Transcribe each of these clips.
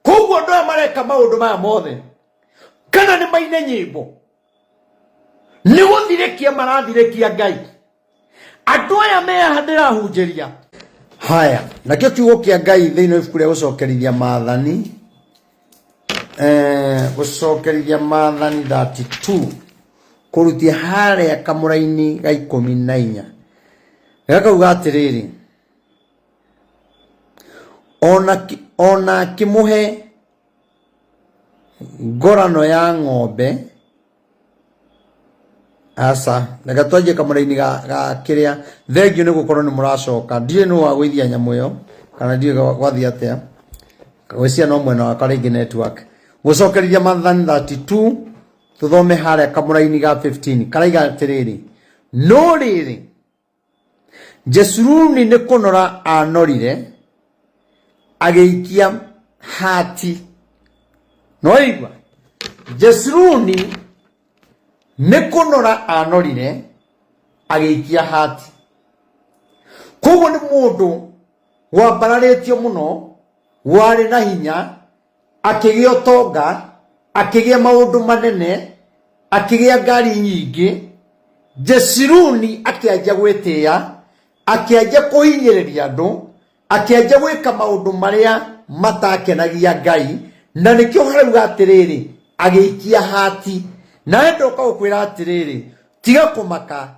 Koguo andũ aya mareka maũndũ maya mothe, kana nĩ maine nyĩmbo, nĩ gũthirĩkia marathirĩkia Ngai. Andũ aya me haha ndĩrahunjĩria. Haya, nakĩo kiugo kĩa Ngai thĩinĩ wa ibuku rĩa gũcokerithia maathani, gũcokerithia maathani 32 kũrutia harĩa kamũraini ga 14, gakauga atĩrĩrĩ, ona akĩmũhe ngorano ya ng'ombe. Aca, reke twanjie kamũraini ga kĩrĩa. Thengiũ nĩ gũkorwo nĩ mũracoka. Ndiũĩ nũ wagũithia nyamũ ĩyo kana ndiũĩ gwathiĩ atĩa. Gwĩciria no mwena wakwa rĩngĩ network. Gũcokerithia Maathani 32 tũthome harĩa kamũraini ga 15 karaiga atĩrĩrĩ, no rĩrĩ, Jeshuruni nĩ kũnora anorire, agĩikia hati. Nĩwaigua? Jeshuruni nĩ kũnora anorire, agĩikia hati. Koguo nĩ mũndũ wambararĩtio mũno, warĩ na hinya, akĩgĩa ũtonga, akĩgĩa maũndũ manene, akĩgĩa ngari nyingĩ. Jeshuruni akĩanjia gwĩtĩĩa, akĩanjia kũhinyĩrĩria andũ, akĩanjia gwĩka maũndũ marĩa matakenagia Ngai, na nĩkĩo harauga atĩrĩrĩ, agĩikia hati. Nawe ndoka gũkwĩra atĩrĩrĩ, tiga kũmaka,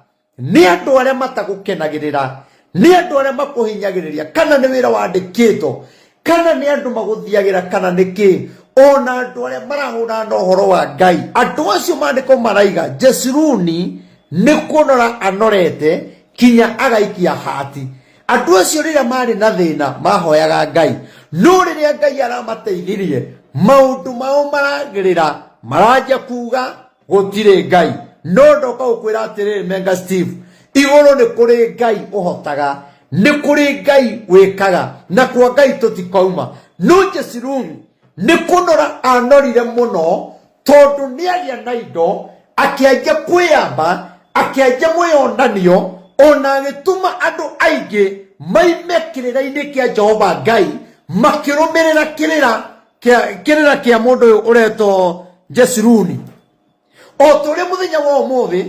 nĩ andũ arĩa matagũkenagĩrĩra, nĩ andũ arĩa makũhinyagĩrĩria, kana nĩ wĩra wandĩkĩtwo, kana nĩ andũ magũthiagĩra, kana nĩ kĩ, ona andũ arĩa marahũrana na ũhoro wa Ngai. Andũ acio maandĩko maraiga Jeshuruni nĩ kũnora anorete kinya agaikia hati. Andũ acio rĩrĩa marĩ na thĩna mahoyaga Ngai, no rĩrĩa Ngai aramateithirie maũndũ mao maragĩrĩra, maranjia kuga gũtirĩ Ngai. No ndoka gũkwĩra atĩrĩrĩ, Menga Steve, igũrũ nĩ kũrĩ Ngai ũhotaga, nĩ kũrĩ Ngai wĩkaga, na kwa Ngai tũtikauma. No Jeshuruni nĩ kũnora anorire mũno, tondũ nĩ agĩa na indo, akĩanjia kwĩyamba, akĩanjia mwĩyonanio, ona agĩtũma andũ aingĩ maime kĩrĩra-inĩ kĩa Jehova Ngai, makĩrũmĩrĩra kĩrĩra kĩa mũndũ ũyũ ũretwo Jeshuruni. O ta ũrĩa mũthenya wa ũmũthĩ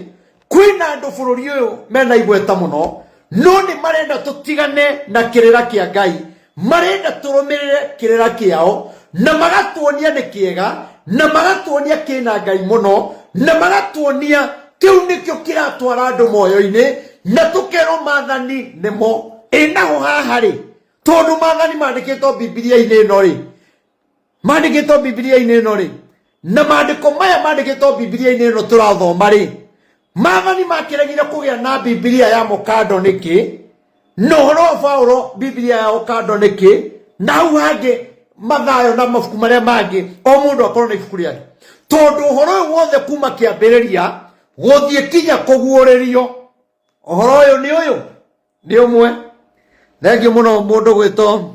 kwĩna andũ bũrũri ũyũ mena igweta mũno, no nĩ marenda tũtigane na kĩrĩra kĩa Ngai, marenda tũrũmĩrĩre kĩrĩra kĩao, na magatuonia nĩ kĩega, na magatuonia kĩna Ngai mũno, na magatuonia kĩu nĩkĩo kĩratwara andũ moyo-inĩ, na tũkerwo maathani nĩmo. Ĩ naho haha rĩ, tondũ maathani mandĩkĩtwo Bibilia-inĩ ĩno rĩ, mandĩkĩtwo Bibilia-inĩ ĩno rĩ, na maandĩko maya mandĩkĩtwo Bibilia-inĩ ĩno tũrathoma rĩ, maathani makĩregire kũgĩa na Bibilia ya mũkando nĩkĩ, na ũhoro wa Paulo Bibilia ya ũkando nĩkĩ, na hau hangĩ Mathayo na mabuku marĩa mangĩ, o mũndũ akorwo na ibuku rĩake, tondũ ũhoro ũyũ wothe kuma kĩambĩrĩria gũthiĩ kinya kũguũrĩrio, ũhoro ũyũ nĩ ũyũ nĩ ũmwe. Thengiũ mũno mũndũ gwĩtwo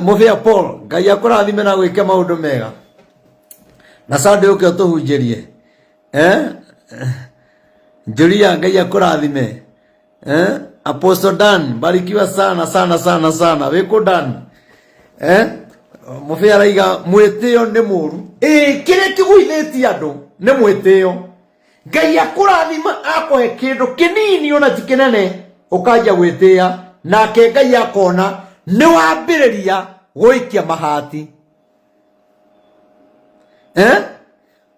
Mũbĩa Paul, Ngai akũrathime na gwĩke maũndũ mega, na Sunday ũke ũtũhunjĩrie. Julia, Ngai akũrathime. Apostle Dan, barikiwa sana sana sana sana. Wĩkũ Dan? Mũbĩa araiga mwĩtĩo nĩ mũru. Ĩĩ, kĩrĩa kĩgũithĩtie andũ nĩ mwĩtĩo. Ngai akũrathima akũhe kĩndũ kĩnini ona ti kĩnene, ũkanjia gwĩtĩĩa, nake Ngai akona nĩ wambĩrĩria gũikia mahati.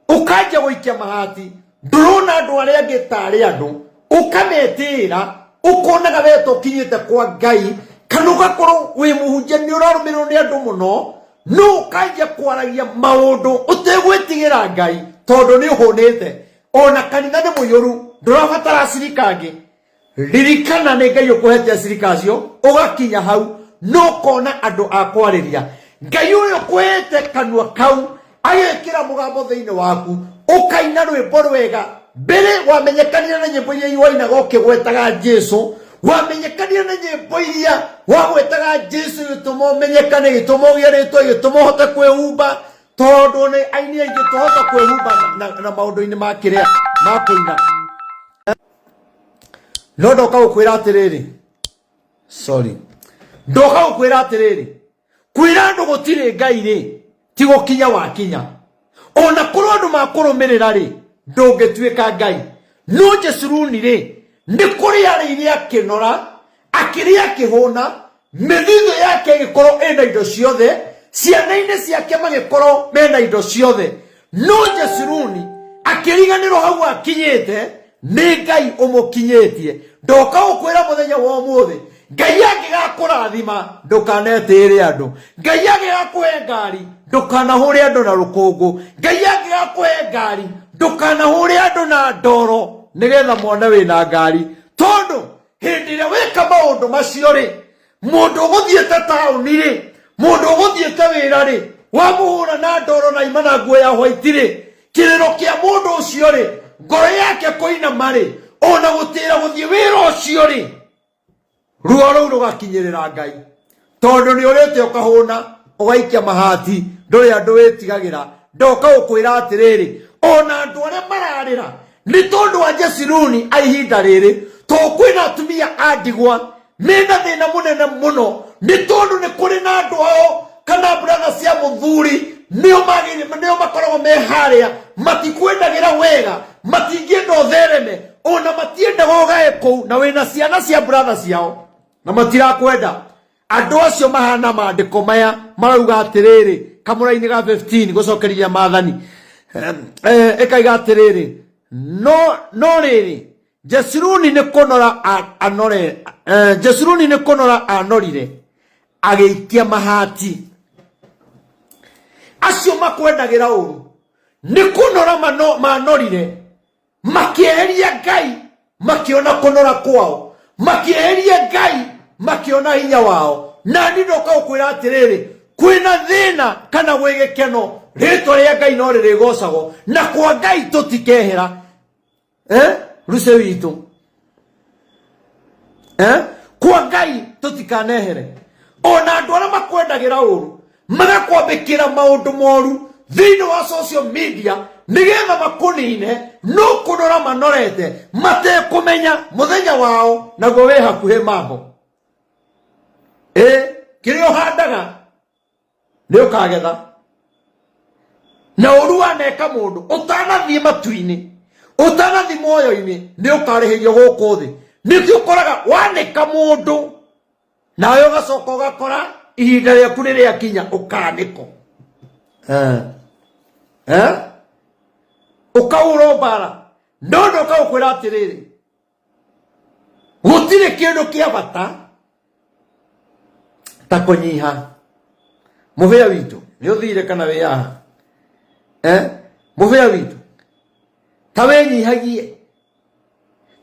Ũkanjia gũikia mahati, ndũrona andũ arĩa angĩ tarĩ andũ, ũkametĩĩra, ũkonaga we ta ũkinyĩte kwa Ngai, kana ũgakorwo wĩ mũhunjia nĩ ũrarũmĩrĩrwo nĩ andũ mũno, no ũkanjia kwaragia maũndũ ũtegwĩtigĩra Ngai, tondũ nĩ ũhũnĩte, ona kanitha nĩ mũiyũru, ndũrabatara acirika angĩ. Ririkana nĩ Ngai ũkũhete acirika acio, ũgakinya hau no ũkona andũ a kwarĩria. Ngai ũrĩa ũkũhete kanua kau agekĩra mũgambo thĩinĩ waku, ũkaina rwĩmbo rwega. Mbere wamenyekanire na nyĩmbo iria wainaga ũkĩgwetaga Jesu, wamenyekanire na nyĩmbo iria wagwetaga Jesu, igĩtũma ũmenyekane, igĩtũma ũgĩe rĩtwa, igĩtũma ũhote kwĩhumba, tondũ nĩ aini aingĩ tũhota kwĩhumba na maũndũ-inĩ ma kĩrĩa ma kũina. No ndoka gũkwĩra atĩrĩrĩ, sorry, ndoka gũkwĩra atĩrĩrĩ, Kwĩra andũ gũtirĩ Ngai rĩ, ti gũkinya wakinya. Ona korwo andũ makũrũmĩrĩra rĩ, ndũngĩtuĩka Ngai. No Jeshuruni rĩ, nĩ kũrĩa arĩire akĩnora, akĩrĩa akĩhũna, mĩthithũ yake ĩgĩkorwo ĩna indo ciothe, ciana-inĩ ciake magĩkorwo mena indo ciothe. No Jeshuruni akĩriganĩrwo hau akinyĩte nĩ Ngai ũmũkinyĩtie. Ndoka gũkwĩra mũthenya wa ũmũthĩ, Ngai angĩgakũrathima ndũkanetĩĩre andũ. Ngai angĩgakũhe ngari ndũkanahũre andũ na rũkũngũ. Ngai angĩgakũhe ngari ndũkanahũre andũ na ndoro nĩgetha mone wĩna ngari, tondũ hĩndĩ ĩrĩa weka maũndũ macio rĩ, mũndũ ũgũthiĩte taũni rĩ, mũndũ ũgũthiĩte wĩra rĩ, wamũhũra na ndoro na ima na nguo ya white rĩ, kĩrĩro kĩa mũndũ ũcio rĩ, ngoro yake kũinama rĩ, ona gũtĩra gũthiĩ wĩra ũcio rĩ, ruo rũu rũgakinyĩrĩra Ngai, tondũ nĩ ũrĩte ũkahũna ũgaikia mahati, ndũrĩ andũ wĩtigagĩra. Ndoka gũkwĩra atĩrĩrĩ, ona andũ arĩa mararĩra nĩ tondũ wa Jeshuruni a ihinda rĩrĩ, to kwĩna atumia a ndigwa mena thĩna mũnene mũno, nĩ tondũ nĩ kũrĩ na andũ ao kana brother cia mũthuri nĩo magĩrĩire, nĩo makoragwo me harĩa, matikwendagĩra wega, matingĩenda ũthereme, ona matiendaga ũgae kũu, na wĩna ciana cia brother ciao na matirakwenda. Andũ acio mahana maandĩko maya marauga atĩrĩrĩ, kamũra-inĩ ga 15 gũcokeria maathani, ĩkaiga atĩrĩrĩ, no rĩrĩ, Jeshuruni nĩ kũnora anore, Jeshuruni nĩ kũnora anorire agĩikia mahati. Acio makwendagĩra ũru nĩ kũnora manorire, makĩeheria Ngai, makĩona kũnora kwao, makĩeheria Ngai, makĩona hinya wao. Na niĩ ndoka gũkwĩra atĩrĩrĩ, kwĩna thĩna kana gwĩ gĩkeno, rĩtwa rĩa Ngai no rĩrĩgocagwo, na kwa Ngai tũtikehera. Ruce witũ, Kwa Ngai tũtikanehere. Ona andũ arĩa makwendagĩra ũru magakwambĩkĩra maũndũ moru thĩinĩ wa social media nĩgetha makũnine, no kũnora manorete matekũmenya mũthenya wao naguo wĩ hakuhĩ mambo. Kĩrĩa ũhandaga nĩ ũkagetha. Na ũru waneka mũndũ ũtanathiĩ matu-inĩ, ũtanathiĩ muoyo-inĩ, nĩ ũkarĩhĩrio gũkũ thĩ. Nĩkĩo ũkoraga wanĩka mũndũ nawe ũgacoka ũgakora ihinda rĩaku rĩrĩakinya ũkanĩkwo. Ũkaũrwo mbara. No ndoka gũkwĩra atĩrĩrĩ, gũtirĩ kĩndũ kĩa bata ta kũnyiha. Mũhĩa witũ nĩ ũthire kana wĩ haha? Mũhĩa witũ ta wĩnyihagie,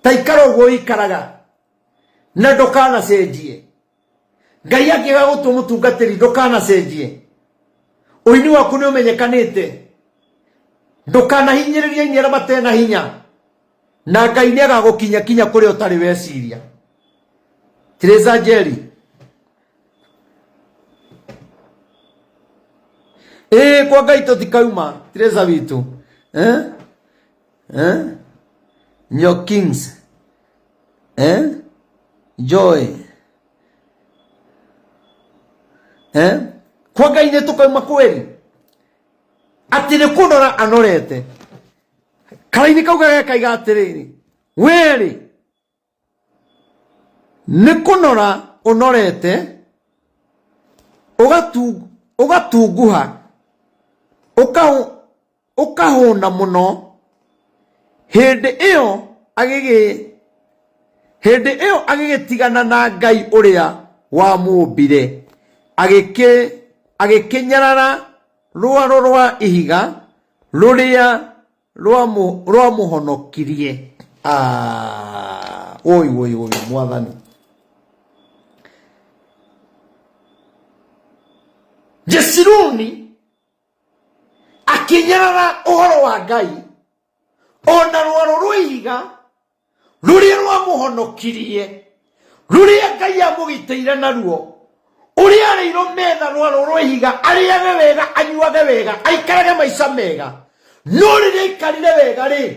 ta ikara ũguo ũikaraga na ndũkanacenjie. Ngai angĩaga gũtua mũtungatĩri ndũkanacenjie. Ũini waku nĩ ũmenyekanĩte, ndũkanahinyĩrĩrie aini arĩa matena hinya, na Ngai nĩ agagũkinya kinya kũrĩa ũtarĩ weciria. Teresa Njeri, ĩĩ kwa Ngai tũtikauma. Teresa witũ, Nyo Kings, Joy, Kwa Ngai nĩ tũkauma kweri. Atĩ nĩ kũnora anorete. Karaini kau gagekaiga atĩrĩrĩ, werĩ nĩ kũnora ũnorete, ũgatunguha, ũkahũna mũno. Hĩndĩ ĩyo hĩndĩ ĩyo agĩgĩtigana na Ngai ũrĩa wamũmbire, agĩkĩnyarara rwaro rwa ihiga rũrĩa rwamũhonokirie. Woi, woi, woi, mwathani. Jeshuruni akĩnyarara ũhoro wa Ngai, ona rwaro rwa ihiga rũrĩa rwamũhonokirie, rũrĩa Ngai amũgitĩire naruo, ũrĩa arĩirwo metha rwaro rwa ihiga, arĩage wega, anyuage wega, aikarage maica mega. No rĩrĩa aikarire wega rĩ,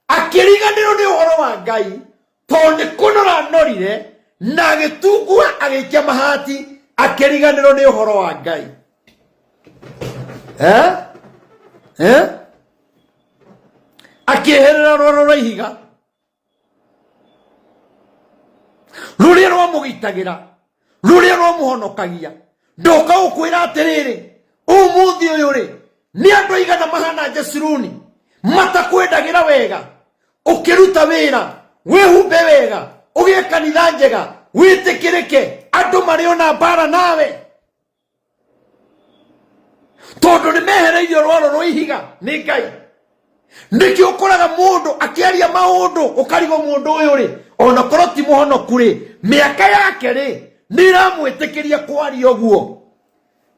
akĩriganĩrwo nĩ ũhoro wa Ngai, tondũ nĩ kũnora anorire na agĩtungua agĩikia mahati. Akĩriganĩrwo nĩ ũhoro wa Ngai. Eh? Eh? Akĩeherera rwaro rwa ihiga rũrĩa rwamũgitagĩra, rũrĩa rwamũhonokagia. Ndoka gũkwĩra atĩrĩrĩ, ũmũthĩ ũyũ rĩ, nĩ andũ aigana mahana Jesuruni matakwendagĩra wega? Ũkĩruta wĩra, wĩhumbe wega, ũgĩe kanitha njega, wĩtĩkĩrĩke, andũ marĩ ona mbara nawe, tondũ nĩ mehereirio rwaro rwa ihiga nĩ Ngai. Nĩkĩo ũkoraga mũndũ akĩaria maũndũ ũkarigwo mũndũ ũyũ rĩ, ona korwo ti mũhonoku rĩ, mĩaka yake rĩ nĩ ĩramwĩtĩkĩria kwaria ũguo.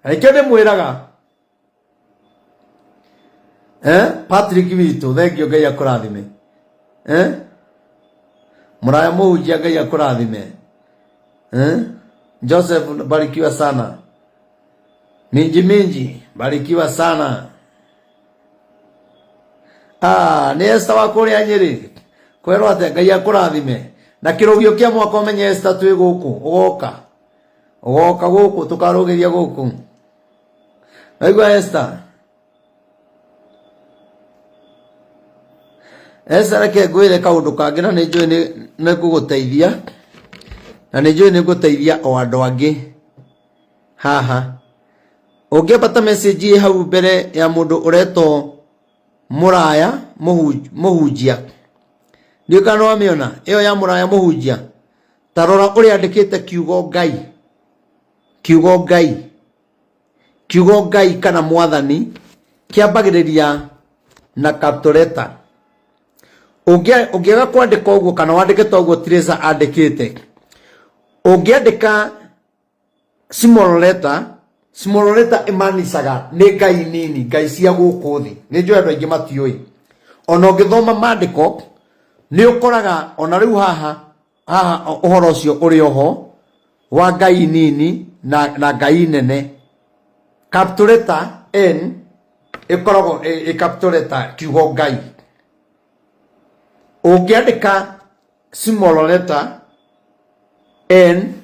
Na nĩkĩo ndĩmwĩraga, Patrick witũ, thengio, Ngai akũrathime. Mũraya mũhunjia, Ngai akũrathime. Joseph, barikiwa sana. Minji minji, barikiwa sana. Nĩ Esther wa kũrĩa Nyĩrĩ, kwerwo atĩa? Ngai akũrathime. Na kĩrũgio kĩa mwaka, ũmenye Esther twĩ gũkũ, ũgoka ũgoka gũkũ, tũkarũgĩria gũkũ. Naigua Esther? Esther, reke ngwĩre kaũndũ kangĩ, na nĩ njũĩ nĩ ngũgũteithia, na nĩ njũĩ nĩ ngũteithia o andũ angĩ haha. Ũngĩambata message ĩ hau mbere ya mũndũ ũretwo Mũraya Mũhunjia, ndiũĩ kana nĩwamĩona ĩyo ya Mũraya Mũhunjia. Ta rora ũrĩa andĩkĩte kiugo Ngai, kiugo Ngai, kiugo Ngai kana Mwathani kĩambagĩrĩria na capital letter. Ũngĩaga kwandĩka ũguo kana wandĩke ta ũguo Teresa andĩkĩte, ũngĩandĩka small letter, small letter ĩmanicaga nĩ ngai nini, ngai cia gũkũ thĩ. Nĩ njũĩ andũ aingĩ matiũĩ. Ona ũngĩthoma maandĩko nĩ ũkoraga ona rĩu haha haha ũhoro ũcio ũrĩ oho wa ngai nini na ngai nene. Capital letter N ĩkoragwo ĩ capital letter kiugo Ngai. Ũngĩandĩka small letter N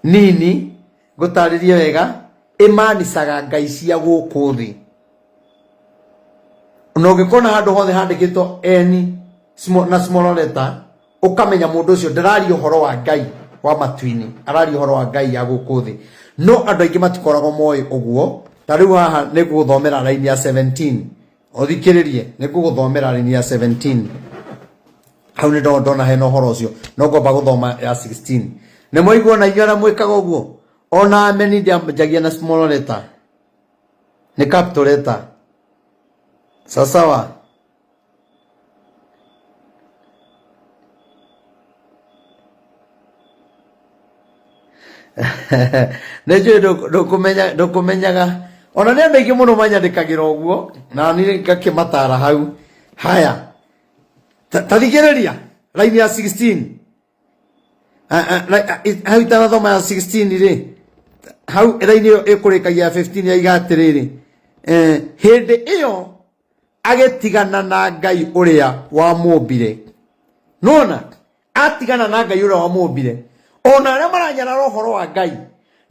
nini, ngũtarĩrie wega, ĩmanicaga ngai cia gũkũ thĩ. Na ũngĩkona handũ hothe handĩkĩtwo N small, na small letter, ũkamenya mũndũ ũcio ndararia ũhoro wa Ngai wa matu-inĩ, araria ũhoro wa ngai ya gũkũ thĩ. No andũ aingĩ matikoragwo moĩ ũguo. Ta rĩu haha nĩ ngũgũthomera line ya 17, ũthikĩrĩrie, nĩ ngũgũthomera line ya 17 hau. Nĩ ndona hena ũhoro ũcio, no ngwamba gũthoma ya 16. Nĩ mwaigua na inyuĩ arĩa mwĩkaga ũguo, ona ameni ndĩanjagia na small letter, nĩ capital letter. Sawasawa. Nĩ njũĩ ndũkũmenyaga, ona nĩ andũ aingĩ mũno manyandĩkagĩra ũguo, na niĩ ngakĩmatara hau. Haya, ta thikĩrĩria raini ya 16 hau. Itanathoma ya 16 rĩ, hau raini ĩyo ĩkũrĩkagia ya 15 yaiga atĩrĩrĩ, hĩndĩ ĩyo agĩtigana na Ngai ũrĩa wamũmbire. Nona atigana na Ngai ũrĩa wamũmbire. Ona arĩa maranyarara ũhoro wa Ngai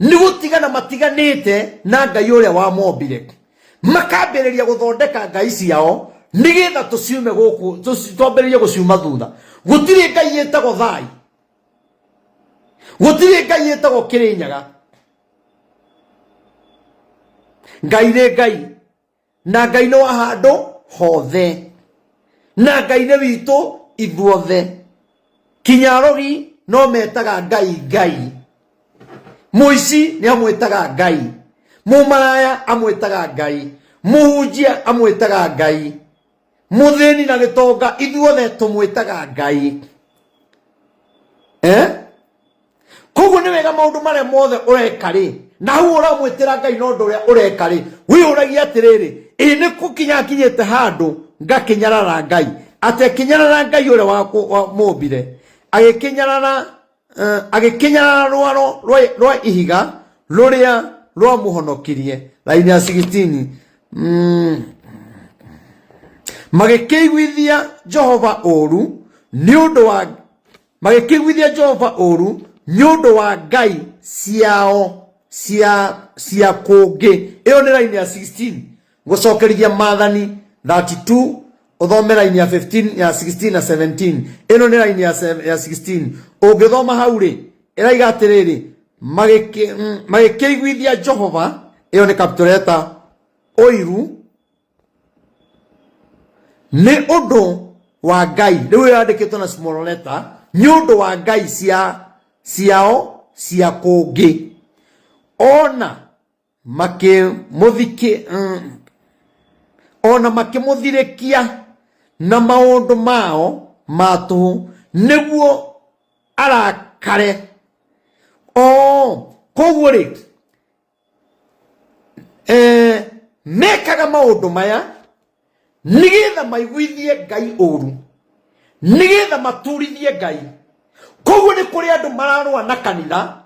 nĩ gũtigana matiganĩte na Ngai ũrĩa wamombire, makambĩrĩria gũthondeka ngai ciao nĩgetha tũciume gũkũ, twambĩrĩrie gũciuma thutha. Gũtirĩ ngai ĩtagwo Thai, gũtirĩ ngai ĩtagwo Kĩrĩnyaga. Ngai nĩ Ngai, na Ngai nĩ wa handũ hothe, na Ngai nĩ witũ ithuothe. Kinya arogi no metaga Ngai Ngai, mũici nĩ amwĩtaga Ngai, mũmaraya amwĩtaga Ngai, mũhunjia amwĩtaga Ngai, mũthĩni na gĩtonga, ithuothe tũmwĩtaga Ngai, eh? Koguo nĩ wega maũndũ marĩa mothe ũreka rĩ, na hau ũramwĩtĩra Ngai na ũndũ ũrĩa ũreka rĩ, wĩyũragia atĩrĩrĩ, ĩ nĩ kũkinya nginyĩte handũ ngakĩnyarara Ngai? Atĩ akĩnyarara Ngai ũrĩa wamũmbire, agĩkĩnyarara rwaro rwa ihiga rũrĩa rwamũhonokirie. Raini ya 16, magĩkĩiguithia Jehova ũru nĩ ũndũ wa magĩkĩiguithia Jehova ũru nĩ ũndũ wa ngai Ciao cia kũngĩ. Ĩyo nĩ raini ya 16 gũcokerithia Maathani 32, ũthome raini ya 15, ya 16 na 17. Ĩno nĩ raini ya 16. Ũngĩthoma hau rĩ, ĩraiga atĩrĩrĩ, magĩkĩiguithia Jehova, ĩyo nĩ capital letter, ũiru nĩ ũndũ wa Ngai. Rĩu yandĩkĩtwo na small letter, nĩ ũndũ wa ngai ciao cia kũngĩ, ona ona makĩmũthirĩkia na maũndũ mao ma tũhũ nĩguo arakare. O koguo rĩ, mekaga maũndũ maya nĩgetha maiguithie Ngai ũru, nĩgetha maturithie Ngai. Koguo nĩ kũrĩ andũ mararũa na kanitha,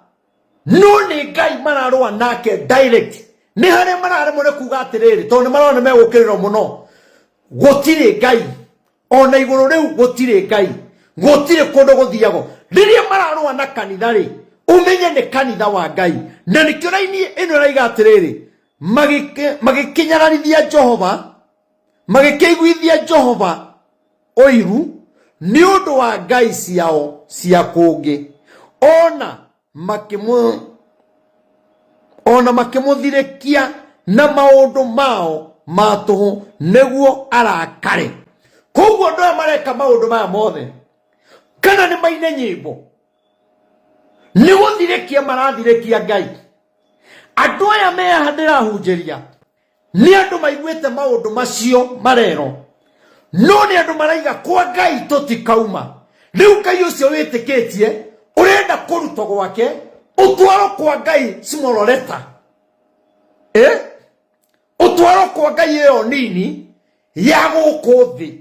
no nĩ Ngai mararũa nake direct. Nĩ harĩa mararemwo nĩ kuga atĩrĩrĩ, tondũ nĩ marona megũkĩrĩrwo mũno, gũtirĩ Ngai ona igũrũ rĩu, gũtirĩ Ngai, gũtirĩ kũndũ gũthiagwo. Rĩrĩa mararũa na kanitha rĩ, ũmenye nĩ kanitha wa Ngai. Na nĩkĩo raini ĩno ĩraiga atĩrĩrĩ, magĩkĩnyararithia Jehova, magĩkĩiguithia Jehova ũiru nĩ ũndũ wa ngai ciao cia kũngĩ, ona makĩmũthirĩkia na maũndũ mao ma tũhũ nĩguo arakare. Koguo andũ aya mareka maũndũ maya mothe, kana nĩ maine nyĩmbo, nĩ gũthirĩkia marathirĩkia Ngai. Andũ aya me haha ndĩrahunjĩria nĩ andũ maiguĩte maũndũ macio marero, no nĩ andũ maraiga kwa Ngai tũtikauma. Rĩu Ngai ũcio wĩtĩkĩtie ũrenda kũrutwo gwake ũtwarwo kwa Ngai small letter, ũtwarwo kwa Ngai ĩyo nini ya gũkũ thĩ.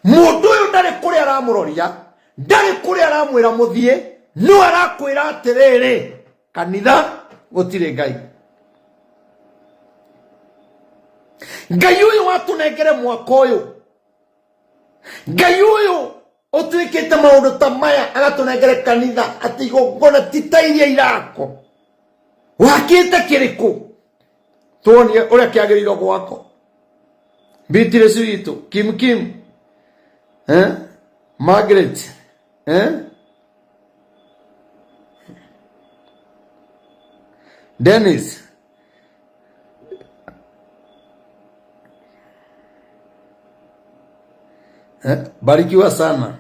Mũndũ ũyũ ndarĩ kũrĩa aramũroria, ndarĩ kũrĩa aramwĩra mũthiĩ, no arakwĩra atĩrĩrĩ, kanitha gũtirĩ Ngai. Ngai ũyũ watũnengere mwaka ũyũ, Ngai ũyũ ũtuĩkĩte maũndũ ta maya agatũnengere kanitha atĩ igongona ti ta iria irako wakĩte kĩrĩkũ, tuonie ũrĩa kĩagĩrĩirwo gwakwo. Beatrice witũ, Kim Kim, Margaret, Dennis, barikiwa sana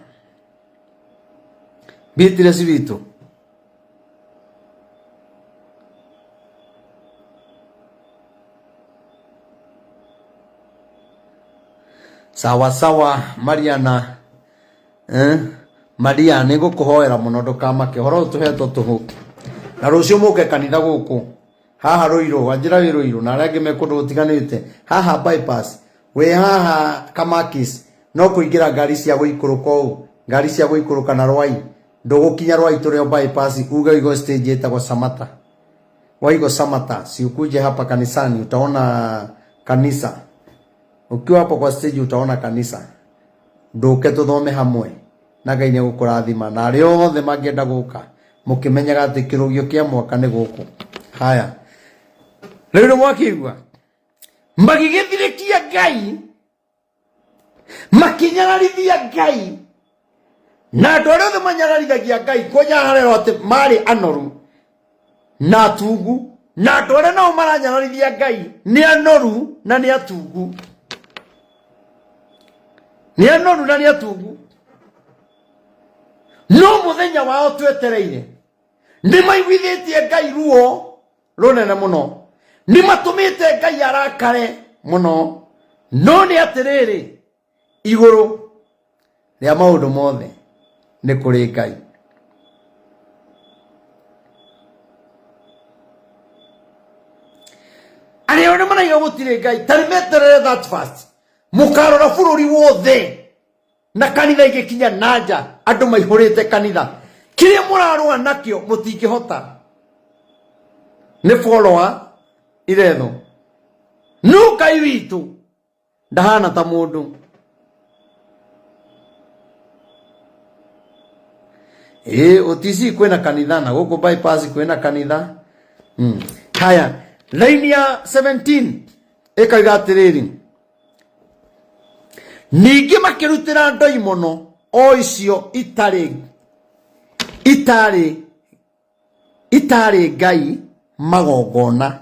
Beatrice witũ. Sawa sawa Mariana, Maria, nĩ ngũkũhoera mũno ndũkamake, ũhoro ũyũ tũhetwo tũhũ. Na rũciũ mũke kanitha gũkũ haha Rũirũ, wanjĩra wĩ Rũirũ na arĩa angĩ me kũndũ gũtiganĩte, haha bypass, wĩ haha Kamakis, no kũingĩra ngari cia gũikũrũka ũũ, ngari cia gũikũrũka na Rwai, ndũgũkinya Rwai tũrĩ o bypass, uge ũigo stage ĩtagwo Samata. Waigo Samata, si ukuje hapa kanisani utaona kanisa. Ukiwa hapo kwa stage utaona kanisa. Ndũke tũthome hamwe na Ngai nĩ egũkũrathima, na arĩa othe mangĩenda gũka mũkĩmenyaga atĩ kĩrũgio kĩa mwaka nĩ gũkũ. Haya, rĩu nĩ mwakĩigua magĩgĩthirĩkia Ngai, makĩnyararithia Ngai, na andũ arĩa othe manyararithagia Ngai kũnyaharĩrwo atĩ marĩ anoru na atungu, na andũ arĩa nao maranyararithia Ngai nĩ anoru na nĩ atungu, nĩ anoru na nĩ atungu. No mũthenya wao twetereire, nĩ maiguithĩtie Ngai ruo rũnene mũno, nĩ matũmĩte Ngai arakare mũno. No nĩ atĩrĩrĩ, igũrũ rĩa maũndũ mothe nĩ kũrĩ Ngai. Arĩa othe maraiga gũtirĩ Ngai, tarĩ meterere that fast, mũkarora bũrũri wothe na kanitha igĩkinya na nja, andũ maihũrĩte kanitha. Kĩrĩa mũrarũa nakĩo mũtingĩhota, nĩ follower iretho. No Ngai witũ ndahana ta mũndũ. Ĩĩ OTC kwĩna kanitha na gũkũ bypass kwĩna kanitha. Haya, line ya 17 ĩkauga atĩrĩrĩ, ningĩ makĩrutĩra ndoimono o icio itarĩ itarĩ itarĩ ngai magongona.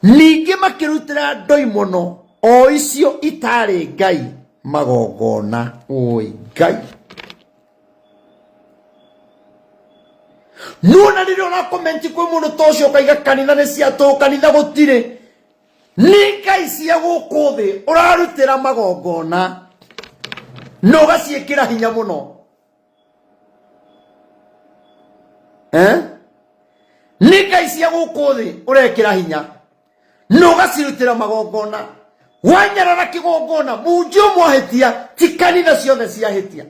Ningĩ makĩrutĩra ndoimono o icio itarĩ ngai magongona. Oi Ngai, nuona rĩrĩa ũrakomenti kwĩ mũndũ ta ũcio ũkaiga kanitha nĩ cia tũhũ, kanitha gũtirĩ, nĩ ngai cia gũkũ thĩ ũrarutĩra magongona na ũgaciĩkĩra hinya mũno. Eh? Nĩ ngai cia gũkũ thĩ ũrekĩra hinya na ũgacirutĩra magongona. Wanyarara kĩgongona, mũhunjia ũmwe ahĩtia, ti kanitha ciothe ciahĩtia.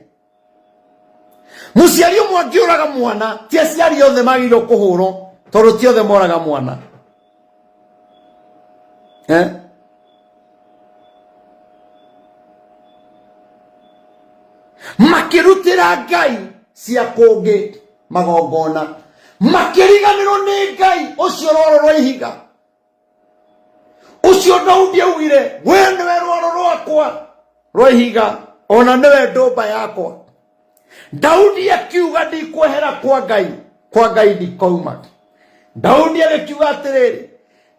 Mũciari ũmwe angĩũraga mwana, ti aciari othe magĩrĩirwo kũhũrwo, tondũ ti othe moraga mwana. Eh? Makĩrutĩra ngai cia kũngĩ magongona, makĩriganĩrwo nĩ Ngai ũcio rwaro rwa ihiga, ũcio Daudi augire, we nĩwe rwaro rwakwa rwa ihiga, ona nĩwe ndũmba yakwa. Daudi akiuga, ndikwehera kwa Ngai, kwa Ngai ndikouma. Daudi agĩkiuga atĩrĩrĩ,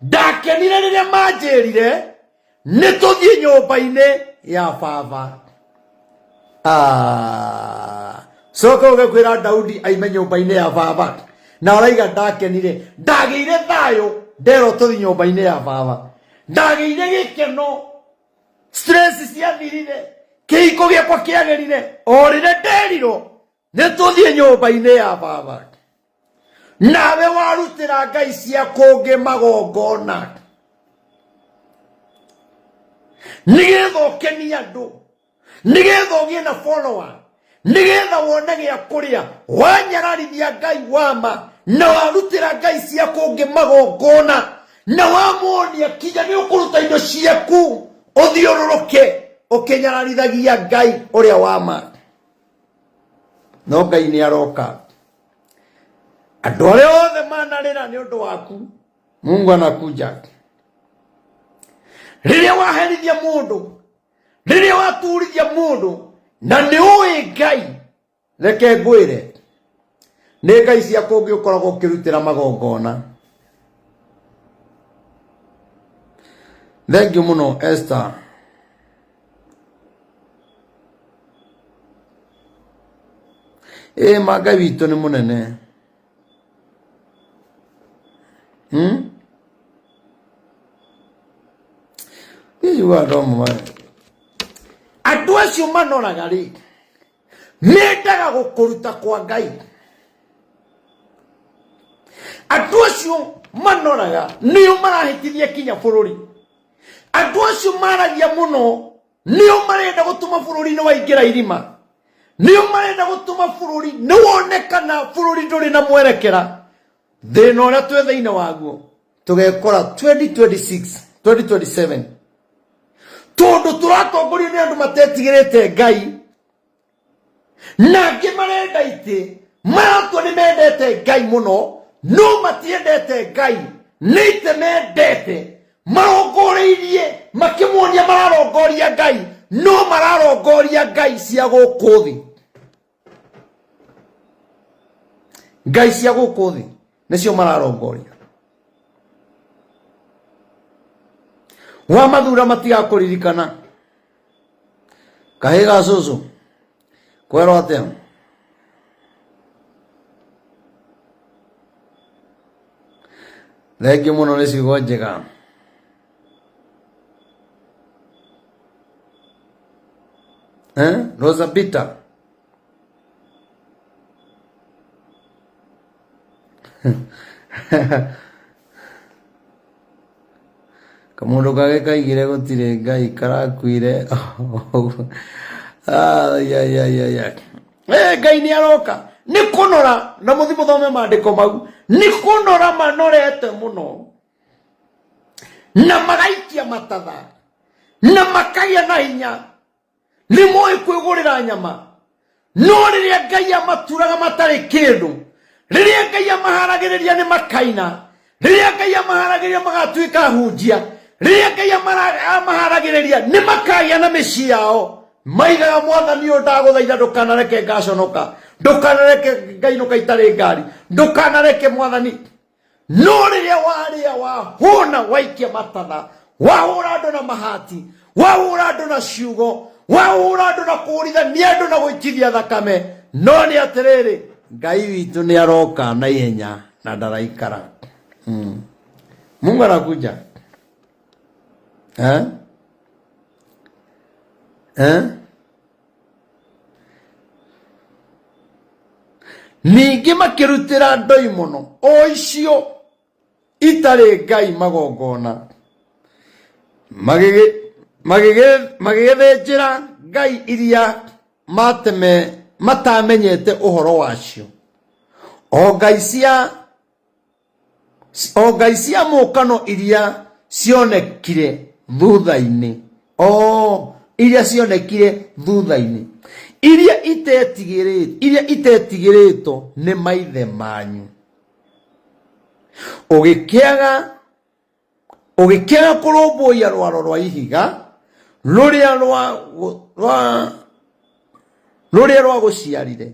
ndakenire rĩrĩa manjĩrire nĩ tũthiĩ nyũmba-inĩ ya baba. Ah, coka ũge kwĩra Daudi aime nyũmba-inĩ ya baba, na ũraiga ndakenire, ndagĩire thayũ nderwo tũthiĩ nyũmba-inĩ ya baba, ndagĩire gĩkeno, stress ciathirire, kĩhiko gĩakwa kĩagĩrire o rĩrĩa nderirwo nĩ tũthiĩ nyũmba-inĩ ya baba. Nawe warutĩra ngai cia kũngĩ magongona nĩgetha ũkenie andũ, nĩgetha ũgĩe na follower, nĩgetha wone gĩa kũrĩa. Wanyararithia Ngai wa ma na warutĩra ngai cia kũngĩ magongona na wamuonia kinya nĩ ũkũruta indo ciaku ũthiũrũrũke ũkĩnyararithagia Ngai ũrĩa wa ma. No Ngai nĩ aroka. Andũ arĩa othe manarĩra nĩ ũndũ waku, Mungu anakuja. Rĩrĩa waherithia mũndũ, rĩrĩa waturithia mũndũ na nĩ ũĩ Ngai, reke ngwĩre, nĩ ngai cia kũngĩ ũkoragwo ũkĩrutĩra magongona. Thank you mũno Esther. Ĩ ma Ngai witũ nĩ mũnene. Hihi andũ amwe andũ acio manoraga rĩ, mendaga gũkũruta kwa Ngai. Andũ acio manoraga nĩo marahĩtithia kinya bũrũri. Andũ acio maragia mũno nĩo marenda gũtũma bũrũri nĩ waingĩra irima, nĩo marenda gũtũma bũrũri nĩ wonekana bũrũri ndũrĩ na mwerekera. Thĩna ũrĩa twĩ thĩinĩ waguo tũgekora 2026 2027, tondũ tũratongorio nĩ andũ matetigĩrĩte Ngai, na angĩ marenda itĩ, maratua nĩ mendete Ngai mũno, no matiendete Ngai, nĩ itĩ mendete. Marongoreirie makĩmuonia mararongoria Ngai, no mararongoria ngai cia gũkũ thĩ. Ngai cia gũkũ thĩ nĩcio mararongoria. Wa mathura matigakũririkana. Kahĩ ga cũcũ kwerwo atĩa? Thengiũ mũno nĩ ciugo njega. Eh? Rosa Peter. Kamũndũ kangĩ kaigire gũtirĩ Ngai karakuire. Ai, ai, ai, ai, ai. Eh, Ngai nĩ aroka. Nĩ kũnora, na mũthi mũthome maandĩko mau, nĩ kũnora manorete mũno na magaikia matatha na makagĩa na hinya. Nĩ moĩ kwĩgũrĩra nyama. No rĩrĩa Ngai amaturaga matarĩ kĩndũ, rĩrĩa Ngai amaharagĩrĩria nĩ makaina, rĩrĩa Ngai amaharagĩrĩria magatuĩka ahunjia, rĩrĩa Ngai amaharagĩrĩria nĩ makagĩa na mĩciĩ yao, maigaga mwathani ũyũ ndagũthaitha ndũkanareke ngaconoka, ndũkanareke ngainũka itarĩ ngari, ndũkanareke mwathani. No rĩrĩa warĩa wahũna waikia matatha, wahũra andũ na mahati, wahũra andũ na ciugo, wahũra andũ na kũũrithania andũ na gũitithia thakame, no nĩ atĩrĩrĩ, Ngai witũ nĩ aroka na ihenya na ndaraikara. Mungu anakuja. Eh? Eh? Ningĩ makĩrutĩra ndoimono o icio itarĩ ngai magongona, magĩgĩthĩnjĩra ngai iria matamenyete ũhoro wacio, o ngai cia o ngai cia mũũkano iria cionekire thutha-inĩ, o iria cionekire thutha-inĩ, iria itetigĩrĩtwo, iria itetigĩrĩtwo nĩ maithe manyu. Ũgĩkĩaga kũrũmbũiya rwaro rwa ihiga rũrĩa rwa rwa rũrĩa rwagũciarire,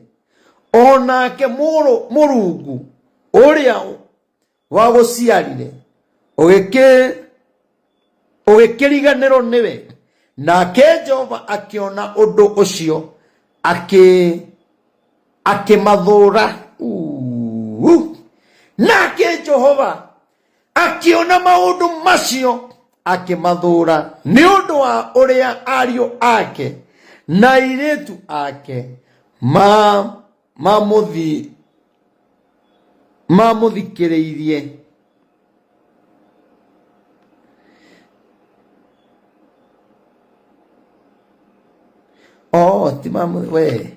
o nake Mũrungu ũrĩa wagũciarire ũgĩkĩriganĩrwo nĩwe. Nake Jehova akĩona ũndũ ũcio, akĩmathũũra. Nake Jehova akĩona maũndũ macio, akĩmathũũra nĩ ũndũ wa ũrĩa ariũ ake na airĩtu ake mamũthikĩrĩirie. Oh, ti we.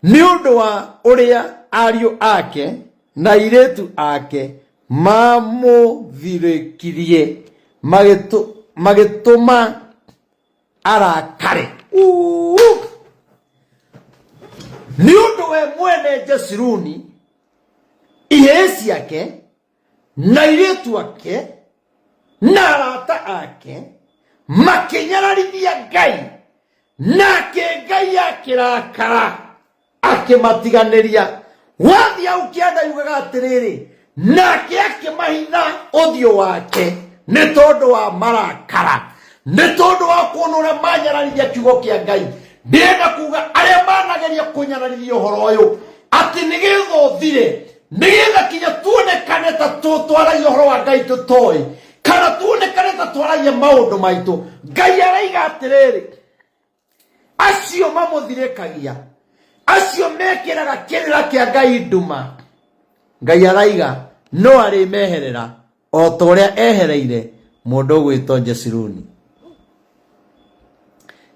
Nĩ ũndũ wa ũrĩa ariũ ake na airĩtu ake mamũthirĩkirie, magĩtũma arakare. Nĩ ũndũ we mwene Jeshuruni, ihĩĩ ciake na airĩtu ake na arata ake makĩnyararithia Ngai, nake Ngai akĩrakara akĩmatiganĩria. Wathiĩ hau kĩanda yugaga atĩrĩrĩ, nake akĩmahitha ũthiũ wake nĩ tondũ wa marakara, nĩ tondũ wa kuona ũrĩa manyararithia kiugo kĩa Ngai. Ndĩrenda kuga arĩa manageria kũnyararithia ũhoro ũyũ atĩ nĩgetha ũthire, nĩgetha kinya tuonekane ta twaragia ũhoro wa Ngai tũtoĩ, kana tuonekane ta twaragia maũndũ maitũ. Ngai araiga atĩrĩrĩ, acio mamũthirĩkagia, acio mekĩraga kĩrĩra kĩa Ngai nduma, Ngai araiga no arĩmeherera o ta ũrĩa ehereire mũndũ ũgwĩtwo Jeshuruni.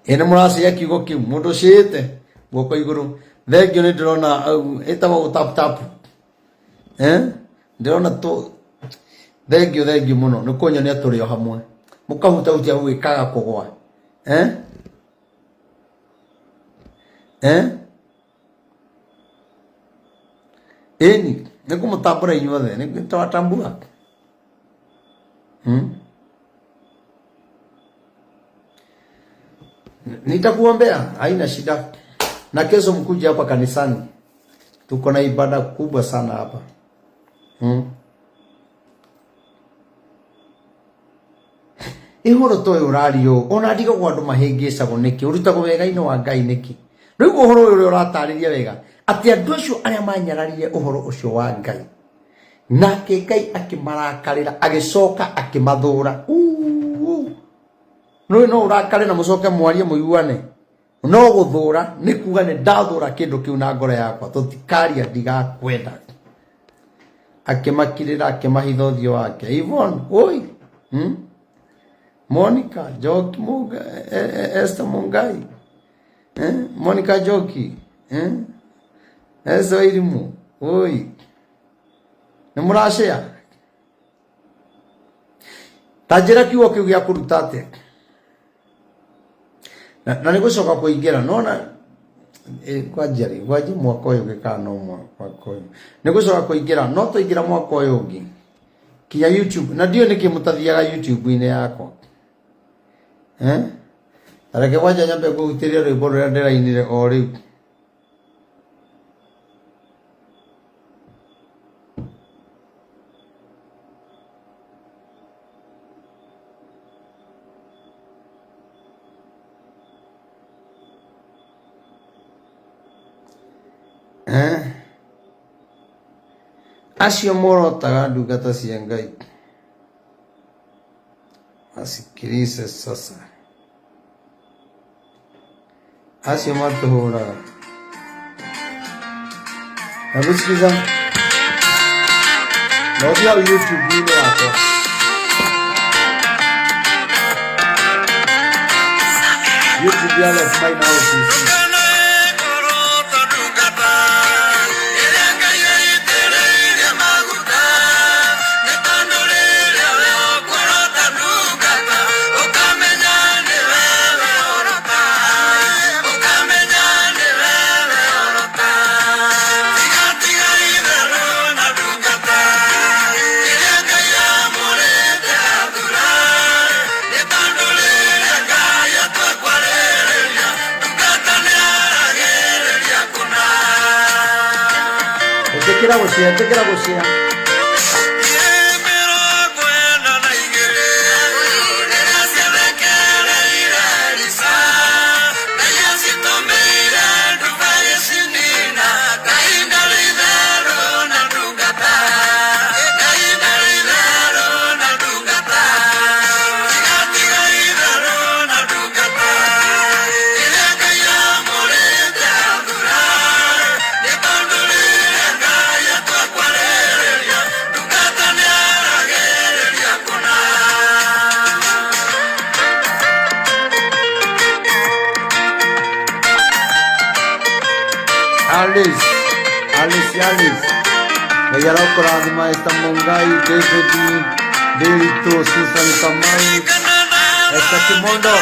Ĩ nĩ mũracia kiugo kĩu, mũndũ ũciĩte guoko igũrũ. Thengio nĩ ndĩrona ĩtagwo gũtap tap. Ndĩrona tũ thengio, thengio mũno nĩ kũnyonia tũrĩ o hamwe, mũkahutahutia gũgĩkaga kũgwa. Ĩni nĩ kũmũtambũra inyuothe, nĩ tũratambua. Nitakuombea, haina shida. Na kesho mkuje hapa kanisani, tuko na ibada kubwa sana hapa. Ihoro to ũyũ ũrario ona ndigagwo andũ mahĩngĩcagwo nĩkĩ, ũrutagwo wega-inĩ wa Ngai nĩkĩ? Rĩu ũhoro ũyũ ũrĩa ũratarĩria wega atĩ andũ acio arĩa manyararire ũhoro ũcio wa Ngai, nake Ngai akĩmarakarĩra, agĩcoka akĩmathũra. Nũĩ no ũrakare na mũcoke mwarie mũiguane, no gũthũra nĩ kuga nĩ ndathũra kĩndũ kĩu na ngoro yakwa, tũtikaria, ndigakwenda. Akĩmakirĩra, akĩmahitha ũthiũ wake. Yvonne, oi. Monica Njoki, Munga, Esther Mungai, Monica Njoki, Esther Wairimu, oi. Nĩ mũracĩa? Ta njĩra kiugo kĩu gĩa kũruta atĩa? Na nĩ gũcoka kũingĩra, nona Kwanjia rĩ, kwanjia mwaka ũyũ ũngĩ kana no mwaka ũyũ nĩ gũcoka kũingĩra, no twaingĩra mwaka ũyũ ũngĩ kinya YouTube, na ndiũĩ nĩkĩ mũtathiaga YouTube-inĩ yakwa, eh? Reke kwanja nyambe ngũhutĩrie rwĩmbo rũrĩa ndĩrainire o rĩu. Eh? Acio morotaga ndungata cia Ngai wasikilize sasa, acio matũhũraga. Hebu sikiza na ũthiĩ hau YouTube-inĩ yakwa. YouTube ya Alex Maina OTC. Ĩtĩkĩra gũcia, ĩtĩkĩra gũcia. Alice, Alice, Alice. Ngai arokũrathima Esther Mungai, David Ndiritu, Susan Kamau, Esther Kimondo.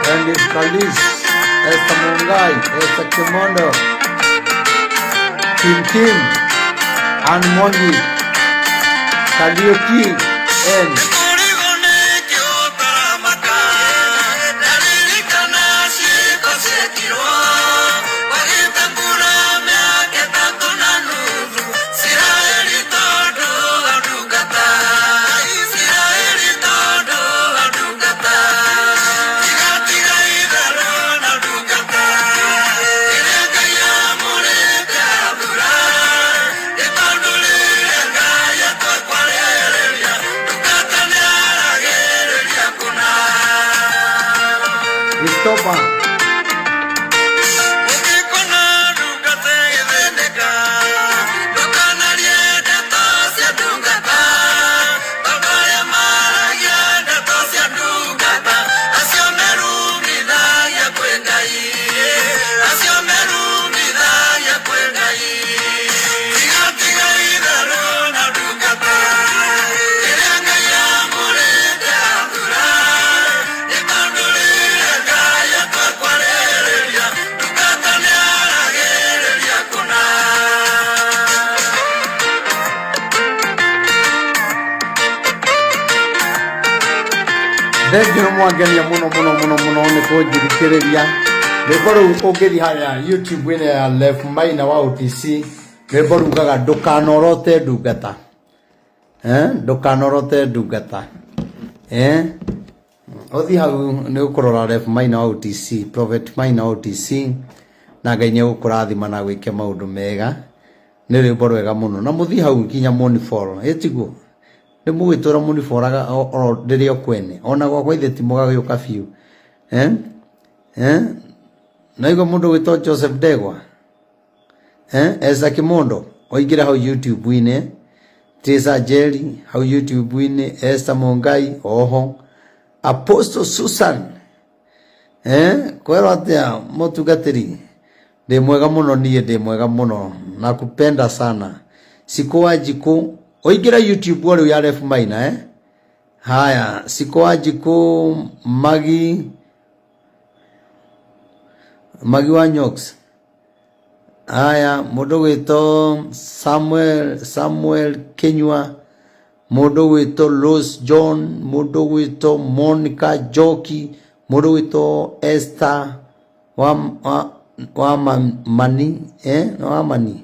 Candice Kalis, Esther Mungai, Esther Kimondo, Kim Kim, Ann Mwangi, Kariuki N. Christopher. Thengio mwangenia muno muno muno muno nĩ kũnjithikĩrĩria. Rwĩmbo rũu ũngĩthiĩ harĩa YouTube-inĩ ya Lef Maina wa OTC, rwĩmbo rugaga ndũkanorote ndungata. Eh, ndũkanorote ndungata. Eh, ũthiĩ hau nĩ ũkũrora Rev Maina wa OTC, Prophet Maina wa OTC, na Ngai nĩ egũkũrathima na gwĩke maũndũ mega. Nĩ rwĩmbo rwega mũno. Na mũthiĩ hau nginya mũnifollow, ĩ tiguo? Nĩ mũgwĩtũra mũniboraga oro ndĩrĩ o kwene. Ona gwakwa ithe ti mũgagĩũka biũ. Eh? Eh? Naigua mũndũ ũgwĩtwo Joseph Ndegwa? Eh? Esther Kimondo oingĩre hau YouTube-inĩ. Teresa Njeri hau YouTube-inĩ. Esther Mungai oho. Apostle Susan eh? Kwĩrwo atĩa mũtungatĩri? Ndĩ mwega mũno niĩ, ndĩ mwega mũno, nakupenda sana. Cikũ wa Njikũ ũingĩre YouTube o rĩu ya Ref Maina eh? Haya, Cikũ wa Njikũ, Magi Magi wa Nyox. Haya, mũndũ gwĩtwo Samuel Samuel Kinyua, mũndũ gwĩtwo Rose John, mũndũ gwĩtwo Monica Njoki, mũndũ gwĩtwo Esther wa, wa, wa Mani, eh, wa Mani.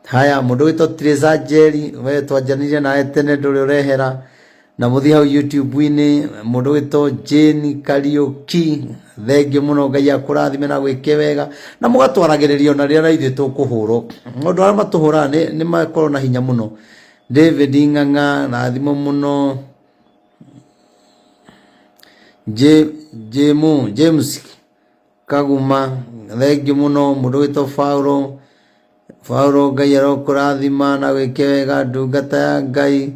Haya, mũndũ wĩtwo Teresa Njeri, we twanjanire nawe tene ndũrĩ ũrehera. Na mũthiĩ hau YouTube-inĩ, mũndũ wĩtwo Jane Kariũki, thengiũ mũno, Ngai akũrathime na gwĩke wega. Na mũgatwaragĩrĩria ona rĩrĩa ithuĩ tũkũhũrwo. Maũndũ arĩa matũhũraga nĩ makoragwo na hinya mũno. David Ng'ang'a, rathimwo mũno. James Kaguma, thengiũ mũno. Mũndũ wĩtwo Paulo, Paulo Ngai arokũrathima na gwĩke wega, ndungata ya Ngai.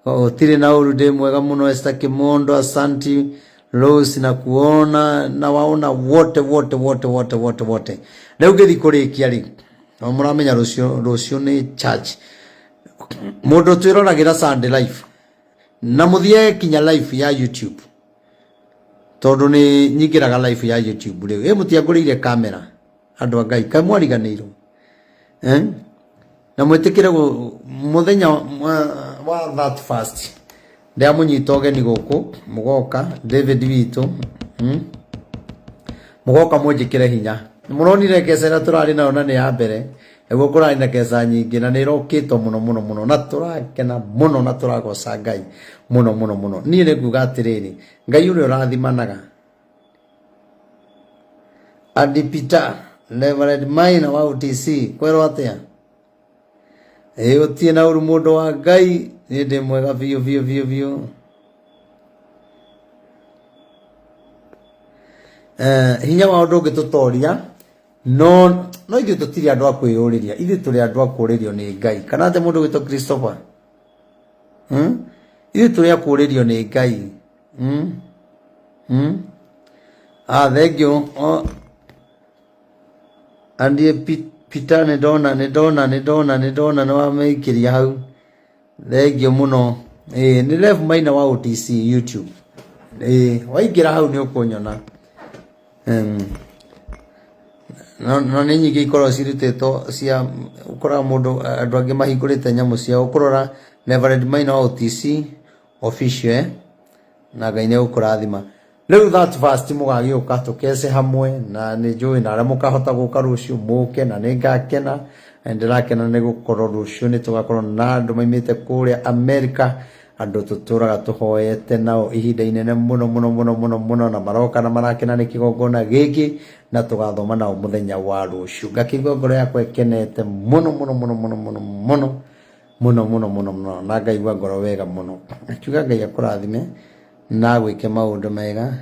Gũtirĩ na ũru, ndĩ mwega mũno. Esther Kimondo, asanti. Rose na kuona na waona wote wote wote wote wote wote. Rĩu ngĩthiĩ kũrĩkia rĩ, no mũramenya rũciũ, rũciũ nĩ church. Mũndũ twĩroragĩra Sunday live na mũthiage kinya live ya YouTube, tondũ nĩ nyingĩraga live ya YouTube rĩu. Ĩ mũtiangũrĩire kamera andũ a Ngai, kaĩ mwariganĩirwo eh? Na mwĩtĩkĩre mũthenya wa that first ndĩramũnyita ũgeni gũkũ, mũgoka David witũ, Mũgoka mũnjĩkĩre hinya. Mũronire keca ĩrĩa tũrarĩ nayo na nĩ ya mbere, nĩguo kũrarĩ na keca nyingĩ na nĩ ĩrokĩtwo mũno mũno mũno, na tũrakena mũno na tũragoca Ngai mũno mũno mũno. Niĩ nĩ nguga atĩrĩrĩ, Ngai ũrĩa ũrathimanaga, Andy Peter, Reverend Maina wa OTC, kwerwo atĩa? Ĩĩ ũtirĩ na ũru mũndũ wa Ngai, niĩ ndĩ mwega biũ biũ biũ biũ. Eh, hinya wao ndũngĩtũtoria no no ithuĩ tũtirĩ andũ a kwĩyũrĩria, ithuĩ tũrĩ andũ a kũũrĩrio nĩ Ngai. Kana atĩ mũndũ wĩtwo Christopher? Hmm? Ithuĩ tũrĩ a kũũrĩrio nĩ Ngai. Hmm? Hmm? Ah, thank you. Oh. Andie Peter nĩ ndona nĩ ndona nĩ ndona nĩ ndona nĩ wamĩikĩria hau. Thengio mũno. Ĩĩ nĩ Rev Maina wa OTC YouTube. Ĩĩ waingĩra hau nĩ ũkũnyona. No no nĩ nyingĩ ikoragwo cirutĩtwo cia ũkoraga mũndũ andũ angĩ mahingũrĩte nyamũ ciao ũkũrora Reverend Maina wa OTC official eh? Na Ngai nĩ egũkũrathima. Rĩu that first mũgagĩũka tũkece hamwe na nĩ njũĩ na arĩa mũkahota gũka rũciũ mũke na nĩ ngakena na ndĩrakena nĩ gũkorwo rũciũ nĩ tũgakorwo na andũ maimĩte kũrĩa Amerika, andũ tũtũraga tũhoete nao ihinda inene mũno mũno mũno mũno mũno, na maroka na marakena nĩ kĩgongona gĩkĩ na tũgathoma nao mũthenya wa rũciũ. Ngakĩigua ngoro yakwa ĩkenete mũno mũno mũno mũno mũno mũno mũno mũno mũno mũno na ngaigua ngoro wega mũno. Ngakiuga Ngai akũrathime na agwĩke maũndũ mega.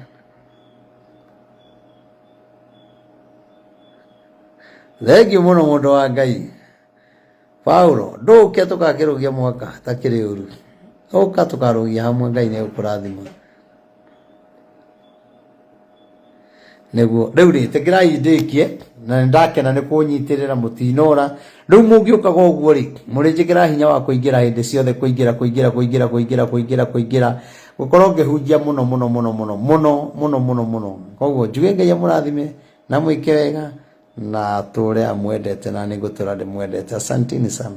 Thengiũ mũno mũndũ wa Ngai. Paulo, ndũke tũgakĩrũgia mwaka takĩrĩ ũru. Ũka tũkarũgia hamwe, Ngai nĩ egũkũrathima. Nĩguo rĩu rĩ, tĩkĩrai ndĩkie na nĩ ndakena nĩ kũnyitĩrĩra mũtinora. Rĩu mũngĩũkaga ũguo rĩ, mũrĩnjĩkĩra hinya wa kũingĩra hĩndĩ ciothe, kũingĩra kũingĩra kũingĩra kũingĩra kũingĩra kũingĩra, gũkorwo ngĩhunjia mũno mũno mũno mũno mũno mũno mũno mũno. Koguo njuge Ngai amũrathime na mwĩke wega na atũre amwendete na nĩ ngũtũra ndĩmwendete. Asanteni sana.